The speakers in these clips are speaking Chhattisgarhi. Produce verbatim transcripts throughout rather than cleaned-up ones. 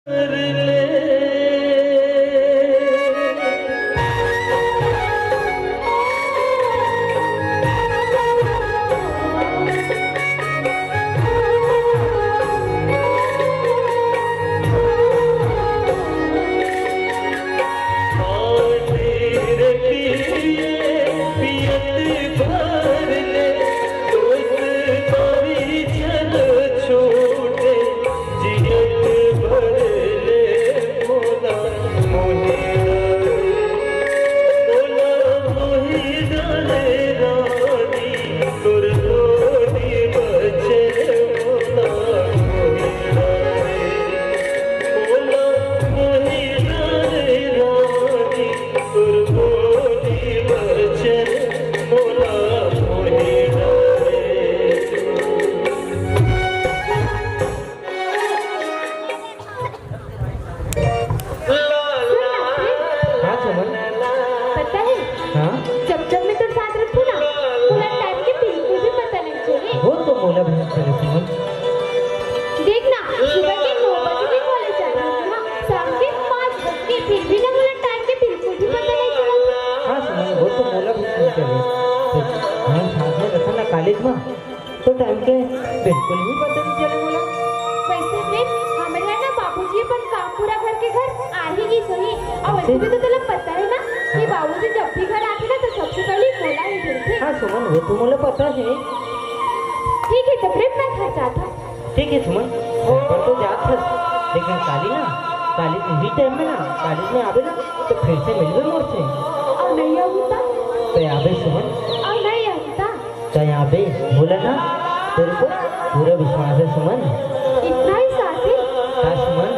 हाँ सुमन। पता है, हाँ। जब जब मैं तोर साथ रहती ना, मोला टाइम के बिल्कुल भी पता नहीं चले। वो तो मोला भी नहीं चले सुमन। देख ना, सुबह के नौ बजे मैं कॉलेज जाती हूँ ना, शाम के पाँच बज के, फिर भी ना मोला टाइम के बिल्कुल भी पता नहीं चला। हाँ सुमन, वो तो मोला भी नहीं चले। तो हम साथ में रहता ना कॉलेज में, तो टाइम के बिल्कुल भी पता नहीं चले मोला। वैसे प्रेम, हमर यहाँ ना बाबूजी अपन काम पूरा करके घर आ ही गिस होही। और वैसे भी तो तोला पता है ना कि बाबूजी जब भी घर आथे ना तो सबसे पहले मोला ही मिलथे। हाँ सुमन, वो तो मोला पता है। ठीक है तो प्रेम, मैं घर जाता हूँ। ठीक है सुमन, घर पर तो जात हस, लेकिन काली ना, काली इही टाइम में ना, कॉलेज में आबे ना, तो फिर से मिलबे मोर से। और नहीं आऊँ तो? तो आबे सुमन। और नहीं आऊँ तो? तो आबे, बोला ना, तेरे को पूरा विश्वास है सुमन। इतना ही साथ है? हाँ सुमन।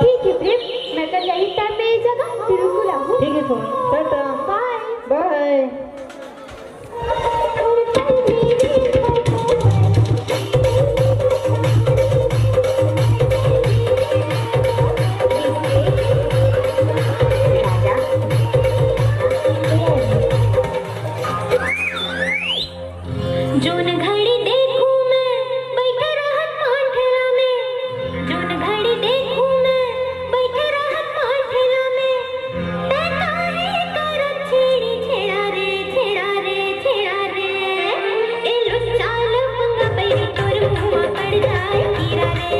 ठीक है प्रेम, मैं कल यही टाइम में यही जगह बिल्कुल आऊँ। ठीक है सुमन, टाटा। बाय। बाय। जोन घड़ी देखूं मैं बैठे रहत पांठला में, जोन घड़ी देखूं मैं बैठे रहत पांठला में, तै काहे करत छेड़ी छेड़ा रे, छेड़ा रे, छेड़ा रे। ए लुच्चा लफंगा बैरी तोर मुंह म पड़ जाए कीरा रे,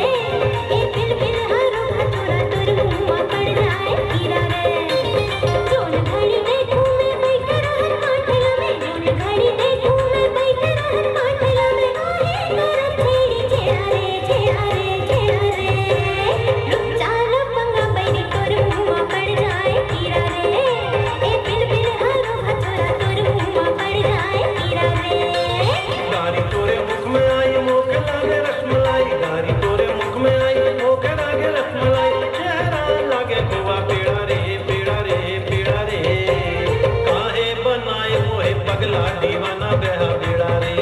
ए बिल बिल हारो भतोरा तोर मुंह म पड़ जाए कीरा रे। जोन घड़ी देखूं मैं बैठे रहत पांठला में, जोन घड़ी देखूं मैं बैठे रहत पांठला में, काहे करत छेड़ी छेड़ा रे, छेड़ा रे, छेड़ा रे। लुच्चा लफंगा बैरी तोर मुंह म पड़ जाए कीरा रे, ए बिल बिल हारो भतोरा तोर मुंह म पड़ जाए कीरा रे। गारी तोरे मुख में आई, मोके लागे रसमलाई। गारी तोरे मुख में आई, मोके लागे रसमलाई। चेहरा लागे खोवा पेड़ा रे, पेड़ा रे, पेड़ा रे। काहे बनाए मोहे पगला दीवाना बहा बेड़ा रे।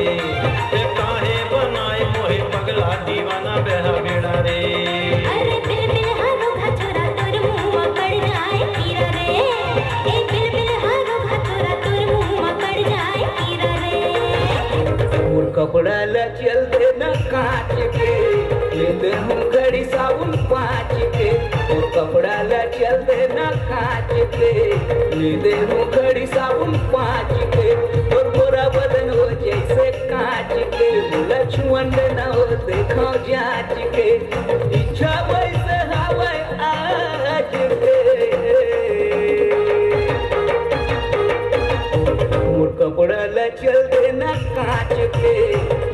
ए काहे बनाए मोहे पगला दीवाना बहा बेड़ा रे। अरे बिल बिल हारो भतोरा तोर मुंह म पड़ जाए कीरा रे। ए बिल बिल हारो भतोरा तोर मुंह म पड़ जाए कीरा रे। मोर कपड़ा ला चल देना कांच के, ले दे हूँ घड़ी साबुन पाँच के। मोर कपड़ा ला चल देना कांच के, ले दे हूँ घड़ी साबुन पाँच के। मोर गोरा बदन हो जैसे कांच के, मोला छुअन देना हो देखो जांच के। इच्छा वैसे हवय आज के। मोर कपड़ा ला चल देना कांच के,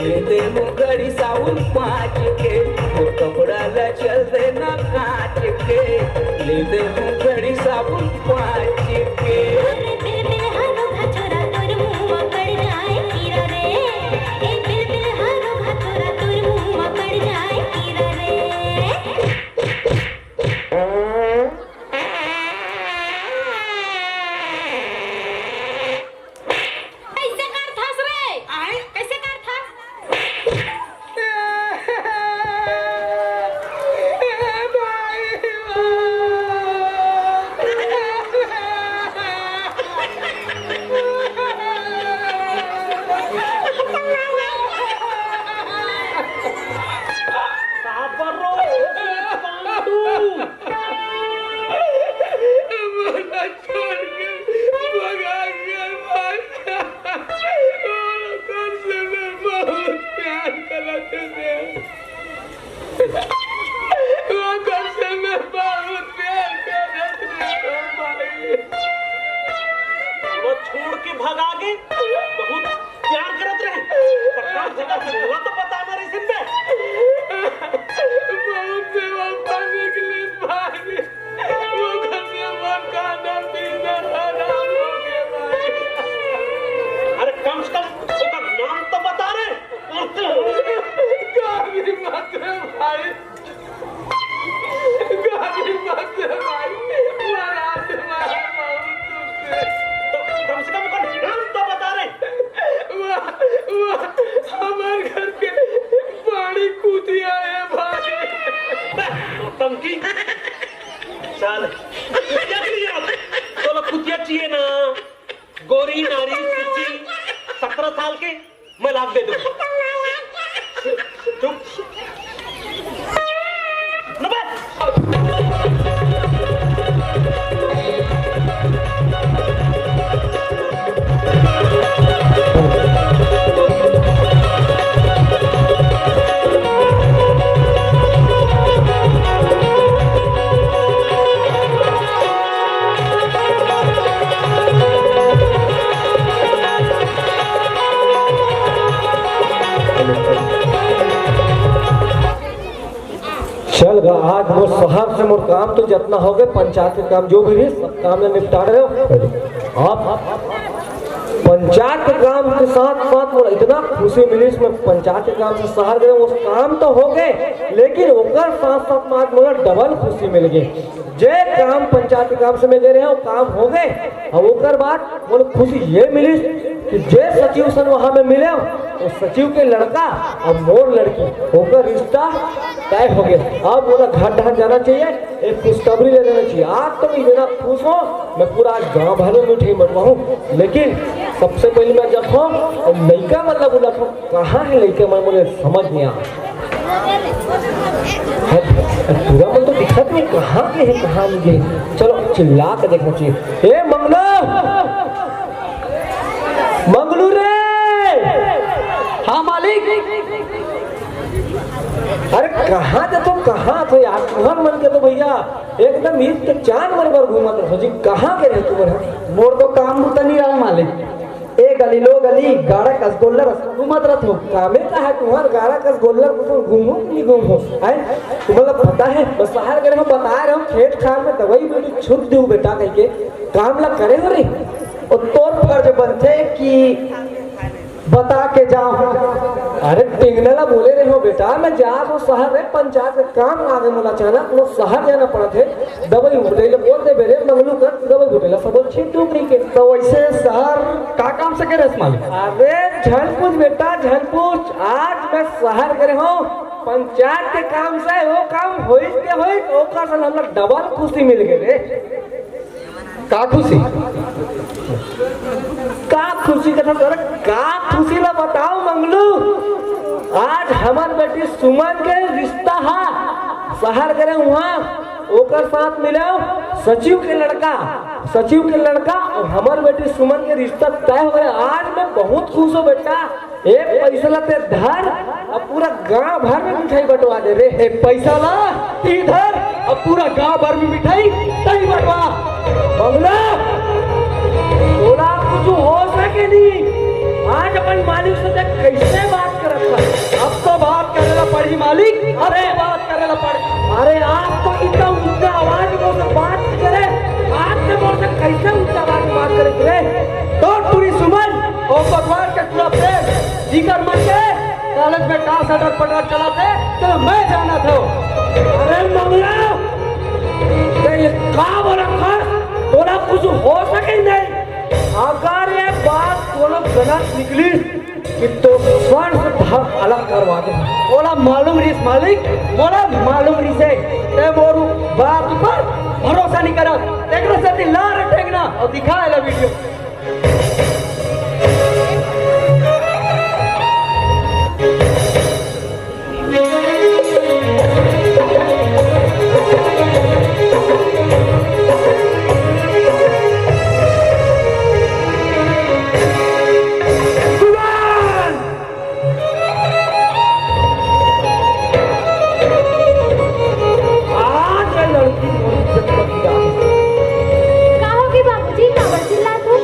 ले दे हूँ घड़ी साबुन पाँच के। मोर कपड़ा ला चल देना कांच के, ले दे हूँ घड़ी साबुन पाँच के। अरे बिल बिल हारो भतोरा तोर मुंह म पड़ जाए कीरा रे। ए बिल बिल हारो भतोरा तोर मुंह म पड़ जाए कीरा रे। कैसे करथस रे? आय? कैसे करथस? लगा के बहुत प्यार करत रहे, त कम से कम मोला तो बताना रहिस बे। बहुत बेवफा निकलिस भाई। वो घर में मकान पीना हराम हो गया भाई। अरे कम से कम ओकर नाम तो बता रे। गाली मत दे भाई। गाली मत दे भाई, वो रात मारा बहुत दुख से। तो कम से कम ओकर नाम तो बता रे। वो, वो हमारे घर के पानी कुतिया है भाई। बे, नौटंकी। साले, कुतिया चाहिए ना? तोला कुतिया चाहिए ना? गोरी नारी, सुशी, सत्रह साल के, मैं लाख दे दूं। चुप। नंबर। चल गा, आज मोर शहर से मोर काम तो जतना हो गए, पंचायत के काम जो भी रही, सब काम में निपटा रहे हो। आप पंचायत के काम के साथ साथ मोला इतना खुशी मिलिस, मैं पंचायत के काम से शहर गए, वो काम तो हो गए, लेकिन ओकर साथ साथ में आज मोला डबल खुशी मिल गई। जे काम पंचायत के काम से मैं गए रहे, वो काम हो गए। अब ओकर बाद मोला खुशी ये मिलिस कि जे सचिव सन वहां में मिले, वो सचिव के लड़का और मोर लड़की, ओकर रिश्ता तय हो गया। अब मोला घर ढार जाना चाहिए, एक खुशखबरी ले लेना चाहिए। आज तो मैं इतना खुश हूँ, मैं पूरा आज गांव भर में मिठाई बंटवाऊँ। लेकिन सबसे पहले मैं जाता हूँ और लइका मन ला बुलाता हूँ। कहाँ है लइका मन, मुझे समझ नहीं आ रहा है। पूरा मन तो दिखत नहीं, कहाँ के है, कहाँ नहीं गए। चलो चिल्ला के देखना चाहिए। ए मंगलू, मंगलू रे। हाँ मालिक। अरे कहाँ जाथो, कहाँ थे यार? तुहर मन के तो भैया एकदम ईद के चांद मन पर घूमत रहो जी। कहाँ के रहे तुमन? मोर तो काम बुता नहीं रहा मालिक, ए गली लो गली गाड़ा कस गोल्लर घूमत रहो। कामे का है तुहर गाड़ा कस गोल्लर, तुम घूमो कि नहीं घूमो? हैं? तुम्हें पता है, बस शहर गए हो, बता रहे हो, खेत खार में दवाई बूटी छुट दू बेटा कह के काम ला करे हो रे। और तोर फर्ज बनथे कि बता के जाओ। अरे टिंगने ला बोले रहे हो बेटा, मैं जा तो शहर रे, पंचायत के काम आगे मोला अचानक, मोर शहर जाना पड़त है। दवाई उठे ले बोल दे बेरे, मंगलू कर दवाई उठे ला सब ठीक तू कहीं के। तो वैसे शहर का काम से करे मालिक? अरे झन पूछ बेटा, झन पूछ। आज मैं शहर गए हूँ पंचायत के काम से, वो काम होइस के होइस, ओकर से हमला डबल खुशी मिल गए रे। का खुशी? का खुशी कथा तोरा? का खुशी ला बताओ मंगलू? आज हमर बेटी सुमन के रिश्ता हा शहर करे हुआ, ओकर साथ मिले सचिव के लड़का, सचिव के लड़का और हमर बेटी सुमन के रिश्ता तय हो गया। आज मैं बहुत खुश हूँ बेटा। ए पैसा ला ते धर, अब पूरा गांव भर में मिठाई बंटवा दे रे। ए पैसा ला इधर, अब पूरा गांव भर में मिठाई तई बंटवा। बंगला, तोला कुछ हो सके नहीं। आज अपन मालिक से ते कैसे बात करत था? अब तो बात करे ला पड़ी मालिक, अब तो बात करे ला पड़ी। अरे आप तो इतना ऊंचा आवाज में से बात करे, आज से बोल से कैसे ऊंचा आवाज में बात करे रे? तो पूरी सुमन और पटवार के पूरा प्रेम जिकर मन के कॉलेज में का सटर पटर चला थे, तो मैं जाना था। अरे मंगला, ते ये का बोला कर? तोला कुछ हो सके नहीं। अगर ये बात कोनो गलत निकली, कि तो स्वर्ग से धर अलग करवा दे। मोला मालूम रिस मालिक, मोला मालूम रिस है, ते मोर बात पर भरोसा नहीं करत। एकरो से ती ला रे ठेंगना और दिखा एला वीडियो। आज ये लड़की मोर इज्जत बची जात हे। का होगे बाबूजी, काबर चिल्लात हो?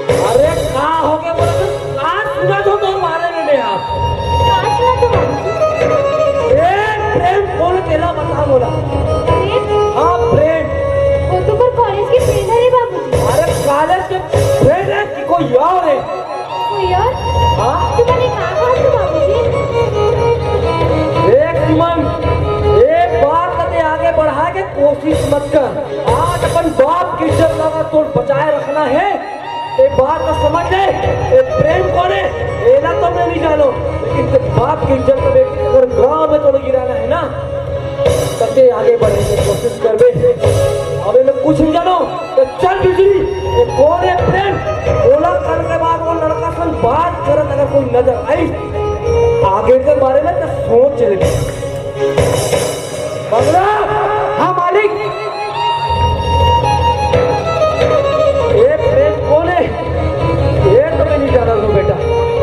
मत कर। आज अपन बाप के इज्जत ला तोर बचाए रखना हे। ए बात ला समझ ले। ए प्रेम कोन हे, एला तो मैं नहीं जानो, लेकिन ते बाप के इज्जत ला अगर गांव में तोला गिराना हे ना, तब ते आगे बढ़े के कोशिश करबे। अब मैं कुछ नहीं जानो, तो चल बिजली, ए कोन हे प्रेम, ओला कल के बाद वो लड़का संग बात करत अगर कोई नजर आई, आगे के बारे में तो सोच ले। बगला। हाँ मालिक। ए प्रेम कोन हे? ए तो मैं नहीं जानत हूँ बेटा,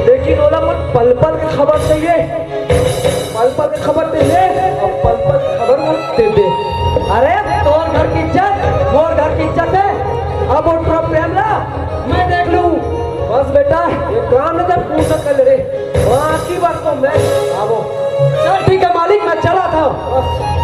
लेकिन ओला मन पल पल के खबर चाहिए। पल पल के खबर ते ले, अब पल पल के खबर मत ते दे। अरे तोर घर की इज्जत, मोर घर की इज्जत हे। अब वो टुरा प्रेम ला मैं देख लूँ। बस बेटा, ये काम न कर, पूरा कर ले रे। बाकी बात तो मैं आबो। चल ठीक हे मालिक, मैं चलत हूँ। बस।